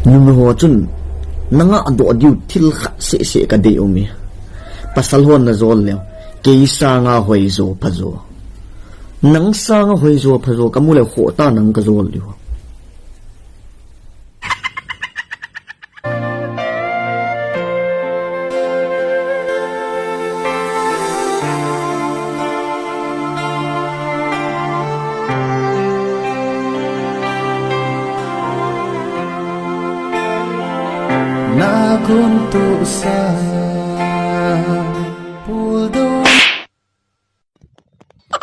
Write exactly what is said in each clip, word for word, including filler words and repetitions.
Numei ho chun, nanga doh diu thil khat seh seh kadei um e. Pasal hon najol leu, kei sanga hoijo phajo. Nang sanga hoijo phajo kamu leu khoh ta nang kajol diu. Naguntusa puldon.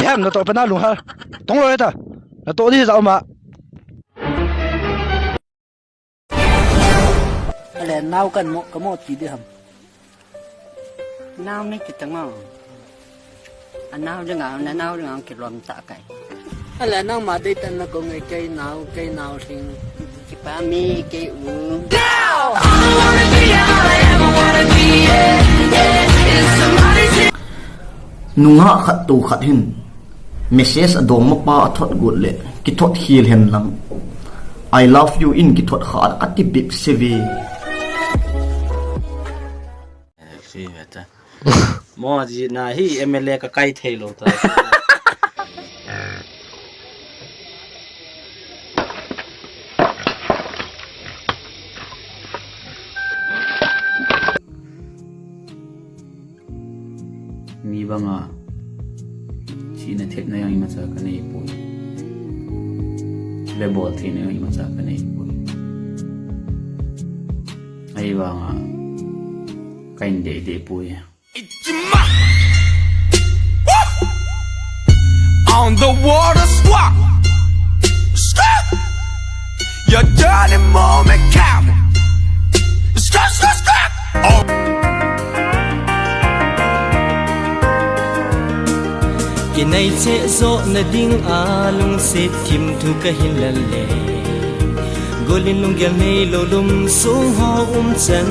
Hem, natoh pen nalunghel. Tong loi ta. Natoh di jao ma. Ale nao kan mo, kamo ti di ham. Nao ni kitang o. Anao dinga, nanao dinga kilom ta kai. Ale nangma dei tan na ko ngai kei nao, kei nao hing. Kipa mi kei u. Nungah khat tou khat hin message adongmapa athot got le kithot khel hen lang, I love you in kithot kha ati bep seve. Mo ji na hi M L A ka kai thei lou ta. Mi banga thina thepna jong imacha kanei poi. Le bol theina jong imacha kanei poi. Ahivanga kahin dei dei poi. On the water squawk. Skip. Your dirty moment come. Skip, skip, skip. Oh. Kinai che jo na ding a lungset thim thu kahin lal le. Golin lunggel nei lou lum sung ho um chan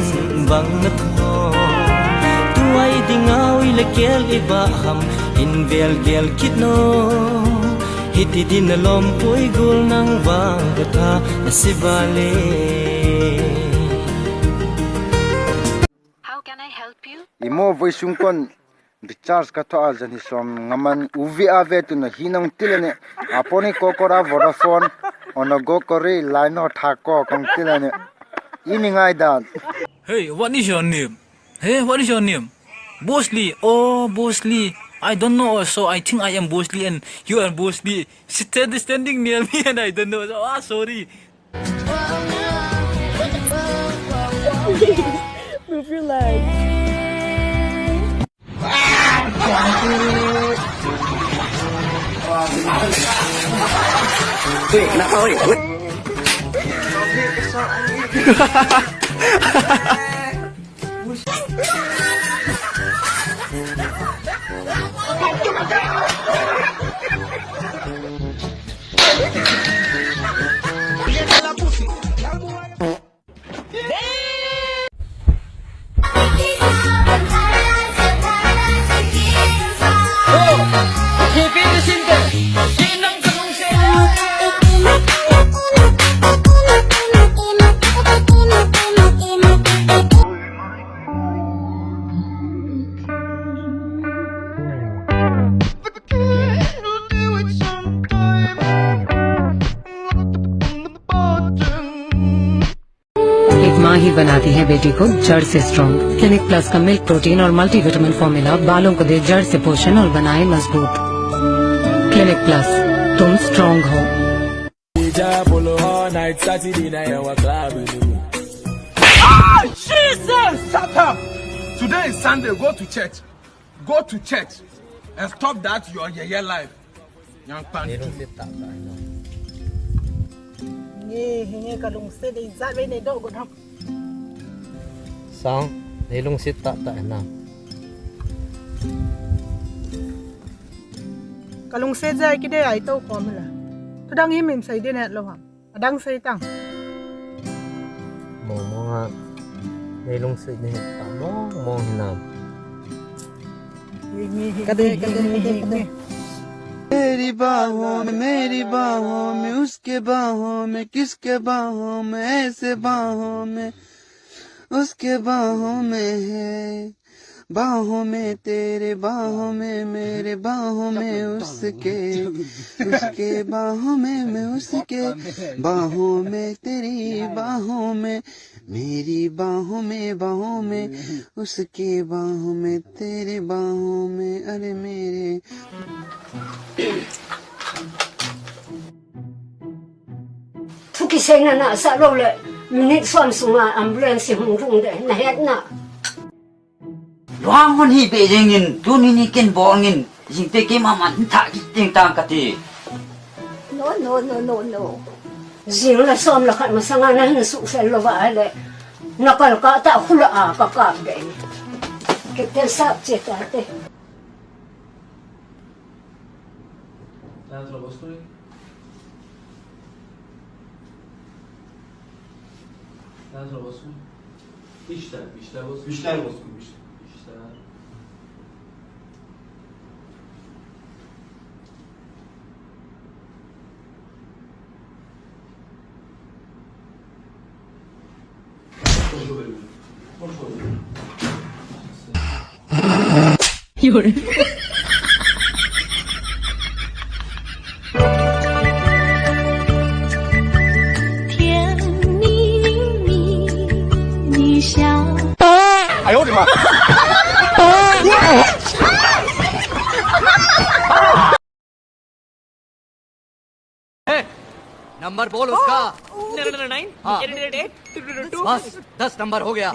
bang na tho. Tuai ding a ui le kel i ba ham in vel gel kit no. Hiti din na lom pui gul nang vang ka tha na si va le. How can I help you? Imo voi sung kon recharge ka tho a jan hi som ngaman uvi ave tu na hi nang tilane. Aponi kokora Vodafone. Ono gokori line no thako kong tilane. Ini ngai dan. Hey, what is your name? Hey, what is your name? Boss Lee. Oh, Boss Lee. I don't know. So I think I am Boss Lee and you are Boss Lee. Stand-, standing near me and I don't know. So, ah, sorry. Move your legs. Wait, nak kau ni. एक माँ ही बनाती है बेटी को जड़ से strong. Clinic plus का milk protein और मल्टीविटामिन फॉर्मूला बालों को दे जड़ से पोषण और बनाए मजबूत। क्लिनिक प्लस, तुम स्ट्रॉन्ग हो। Ah, Jesus! Shut up! Today is Sunday. Go to church. Go to church and stop that your yeye life. Yang pan. Nei lungset tah tah hinam. Nge, nge ka lungset dei jat ve nei doh got ham. Sang, nei lungset tah tah hinam. Ka lungset jai kidei ai to kom la. Thudang hi min sei ding het lou ham. Adang sei tang. Mong mong a. Nei lungset nei ta mong mong hinam. Ka dei, ka dei, ka dei, ka dei. तेरी बाहों में, मेरी बाहों में, उसके बाहों में, किसके बाहों में, ऐसे बाहों में, उसके बाहों में है। बाहों में तेरे, बाहों में मेरे, बाहों में उसके, उसके बाहों में मैं, उसके बाहों में तेरी बाहों में, मेरी बाहों में, बाहों में उसके बाहों में, तेरे बाहों में, अरे मेरे। Thu kiseina nasa lou le, minute som sunga ambulance hung lhung de, nahet na. Luang hon hi be jeng in, tuni ni ken bol ngin, jing te keima man tha kit teng tang kati. No, no, no, no, no. Jing la som la khat masanga nahin suhfel lou va le. Nakal kah ta khula a kakap de. Keten sap che ta te. Thanks for watching. Thanks for watching. İşte, işte bu. İşte bu, işte. İşte. ए, नंबर बोल उसका। Nine nine nine, हाँ। Eight eight eight, two two two two। बस, दस नंबर हो गया।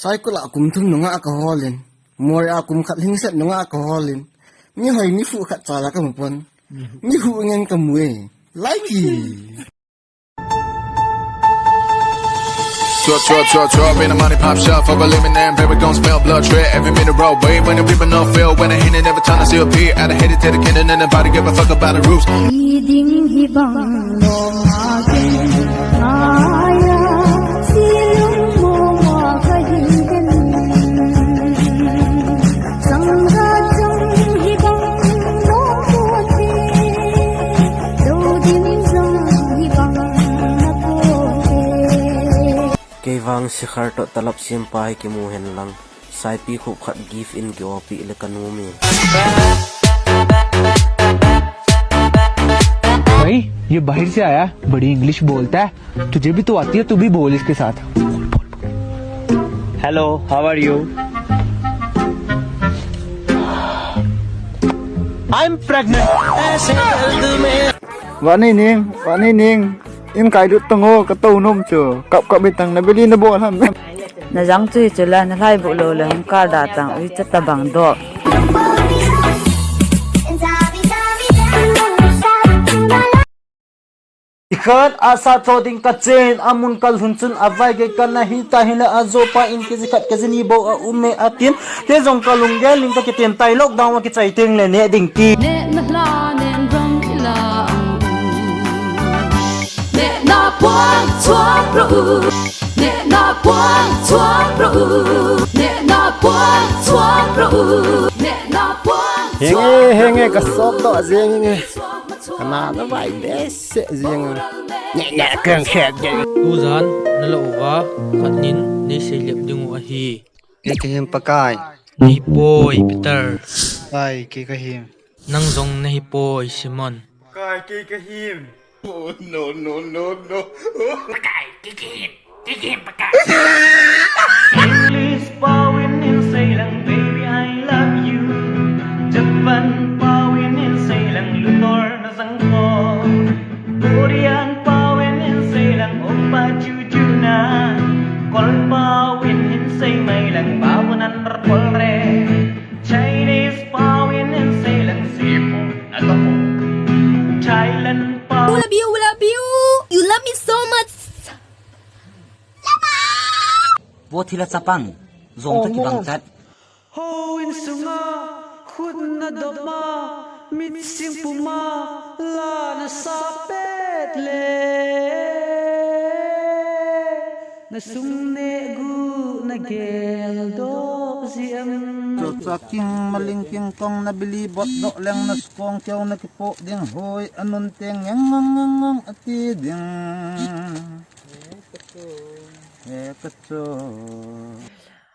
Saikul a kum thum nunga ka holin, Moreh a kum khat lhingset nunga ka holin, mi hoi mi phu khat cha la ka mu pon, mi hu ngen ka mu e, like e. Chua, chua, chua, chua, been a money pop shop, fuck a living name, baby, gon' smell blood, tread every minute road, wait, when the people not feel, when I hit it, never time to see a P, at a hit it, to the cannon, and nobody give a fuck about the roots. Iding hibang no ma ken aya, silung mo ma ka hin ken. Sangha jong hibang no mo te, do din jong hibang na po te. Kei vang sikhar toh talap siam pa hi kimu hen lang, saipi khup khat gift in ki-opi le ka nom e. भाई, ये बाहर से आया, बड़ी इंग्लिश बोलता है। तुझे भी तो आती है, तू भी बोल इसके साथ। Hello, how are you? I'm pregnant. Vani ning, vani ning. Im kai lut tang o, ka tou nom chu. Kap kap mi tang na beli na bol ham. Na jang chu chu la, na lai bu lo le hung kal da tang, ui cha ta bang do. Ikhat a sa tho ding ka chen, a mun ka lhun chun a vai ge ka na hi ta hi le a zo pa in ke ji khat ke ji ni bo a um e a tin. Te jong ka lunggel in ka kiten tai lockdown a kichai teng le ne ding ti. Neh na hla nen rong ila ang u. Neh na puang chuang ro u. Neh na puang chuang ro u. Neh na puang chuang ro u. Neh na puang chuang ro u. Henge, henge, ka sop doh jeng henge. Ka na na vai behseh jeng. Neh, neh, keng khe jeng. Tujan na la uva, khat nin nei sei lep ding u ahi. Kei ka him Pakai. Nei poi, Peter. Pakai, kei ka him. Nang jong na hi poi, Simon. Pakai, kei ka him. Oh, no, no, no, no. Pakai, kei ka him. Kei ka him, Pakai. English pau in in sei lang, baby, I love you. Japan pau in in sei lang, Luthor na jang ko. Korean pau in in sei lang, Oppa Chu Chu na. Kol pau in in sei mai lang, Babu nan kol re. Chinese pau in in sei lang, Sipu na to. Thailand pau. Love you, love you. You love me so much. Thila chapang. Zong ta kibang chat. Ho in sunga khut na dop ma, mit sing puma la na sa pet le, na sung ne gu na gel dop zi em. Cho cha king maling king kong na bili bot dok leng na skong keu na kipo ding hoi anun teng ngeng ngong ngong ngong ati ding. He ka cho.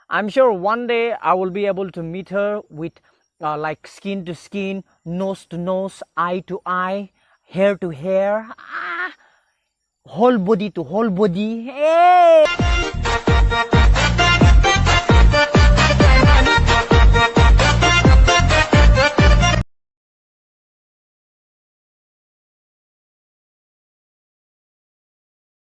I'm sure one day I will be able to meet her with uh, like skin to skin, nose to nose, eye to eye, hair to hair, ah, whole body to whole body. Hey!